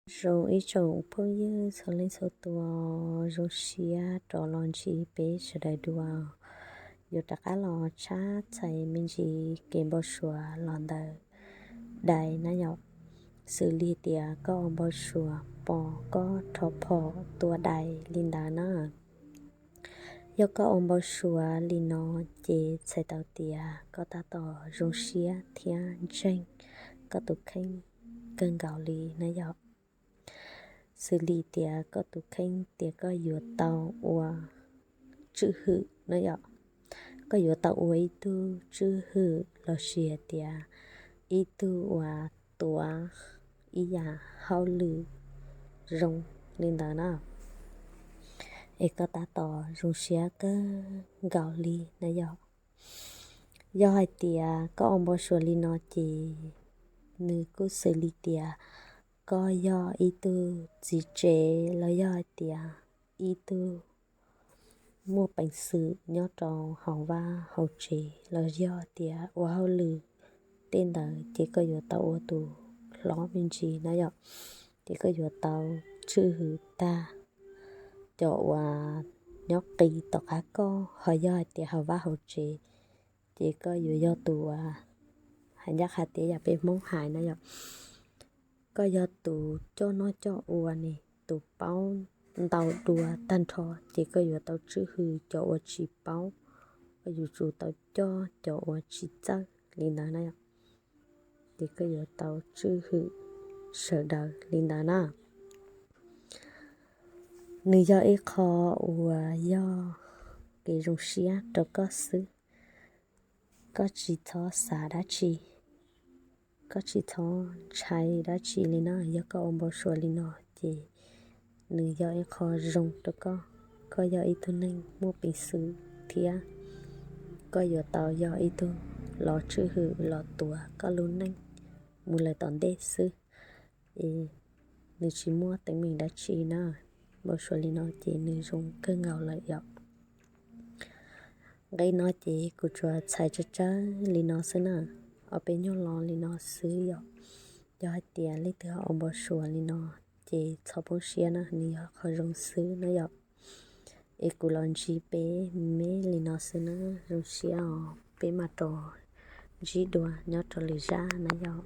Zoo ib tsoom phooj ywg txhua leej txhua tus, zoo siab rov los ntsib peb sawv daws dua. Yuav rov qab los tshab txhais me ntsis kev npau suav los ntawm dais na yom. Xws li tias koj ua npau suav pom koj rho phom tua dais li ntawd na. Yog koj ua npau suav li no ces txhais tau tias koj tab tom zoo siab thiab ntseeg koj tus kheej kawg nkaus li na yom. Xws li tias koj tus kheej tias koj yuav tau ua tswj hwm na yom. Koj yuav tau ua ib tug tswj hwm los sis hais tias ib tug uas tuav ib yam hauj lwm zoo li ntawd na. Es koj tab tom zoo siab kawg nkaus li na yom. Yog hais tias koj ua npau suav li no ces nws kuj xws li tias koj yog ib tug txiv tsev los yog hais tias ib tug muaj peev xwm nyob rau hauv vaj hauv tsev los yog tias ua hauj lwm tej ntawd ces koj yuav tau ua tus hlob me ntsis na yom. Ces koj yuav tau tswj hwm tag cov uas nyob qis tom qab koj, ho yog hais tias hauv vaj hauv tsev ces koj yuav yog tus uas, hais ncaj qha tias yam peb Hmoob hais na yom, koj yog tus coj noj coj ua ne, tus paub ntau dua tag nrho, ces koj yuav tau tswj hwm cov uas tsis paub, koj yuav tsum tau coj cov uas tsis txawj li ntawd na yom. Ces koj yuav tau tswj hwm sawv daws li ntawd na. Nws yog ib qho uas yog kev zoo siab rau koj xwb. Koj tsis txhob xav dab tsi, koj tsis txhob ntshai dab tsi li na. Yog koj ua npau suav li no ces nws yog ib qho zoo rau koj. Koj yog ib tug neeg muaj peev xwm thiab koj yuav tau yog ib tug los tswj hwm los tuav koj lub neej mus lawm tom ntej xwb. Es nws tsis muaj teeb meem dab tsi na. Npau suav li no ces nws zoo kawg nkaus lawm yom. Nqe no ces kuv tsuas txhais tsawg tsawg li no xwb na, ob peb nyuag lo li no xwb yom. Yog hais tias leej twg ho ua npau suav li no ces txhob poob siab na, nws yog qhov zoo xwb na yom. Es kuv los ntsib peb me me li no xwb na, zoo siab os, peb mam rov ntsib dua nyob rau lwm zaj na yom.